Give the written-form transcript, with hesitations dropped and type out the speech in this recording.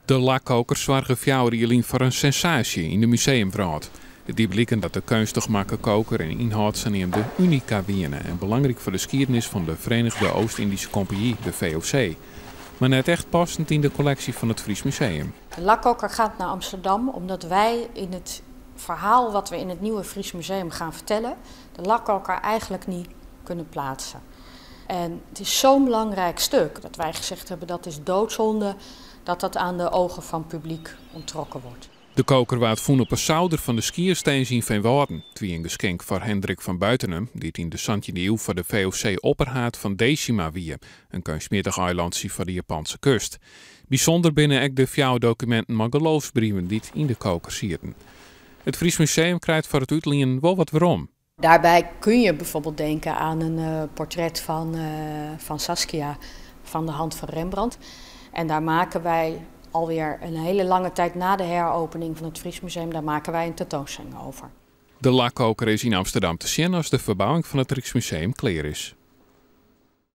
De lakkoker soarge 4 jier lyn foar in sensaasje yn de museumwrâld. It die bliken dat de keunstich makke koker en ynhâld saneamde unika wiene en belangryk foar de skiednis fan de Verenigde Oost-Indische Compagnie, de VOC. Mar net echt passend yn de kolleksje fan it Fries Museum. De lakkoker gaat naar Amsterdam omdat wij in het verhaal wat we in het nieuwe Fries Museum gaan vertellen, de lakkoker eigenlijk niet kunnen plaatsen. En het is zo'n belangrijk stuk dat wij gezegd hebben: dat is doodzonde dat dat aan de ogen van publiek onttrokken wordt. De koker waard fûn op 'e souder fan de Skierstins yn Feanwâlden. It wie in geskink foar Hendrik van Buitenum, dy't yn de 17e iuw foar de VOC opperhaad fan Decima wie, in keunstmjittich eilantsje foar de Japanske kust. Bysûnder binne ek de fjouwer dokuminten mei geloofsbrieven dy't yn de koker sieten. It Fries Museum krijt foar it útlienen wol wat werom. Daarbij kun je bijvoorbeeld denken aan een portret van Saskia van de hand van Rembrandt. En daar maken wij alweer een hele lange tijd na de heropening van het Fries Museum, daar maken wij een tentoonstelling over. De lakkoker is yn Amsterdam te sjen as de ferbouwing fan it Ryksmuseum klear is.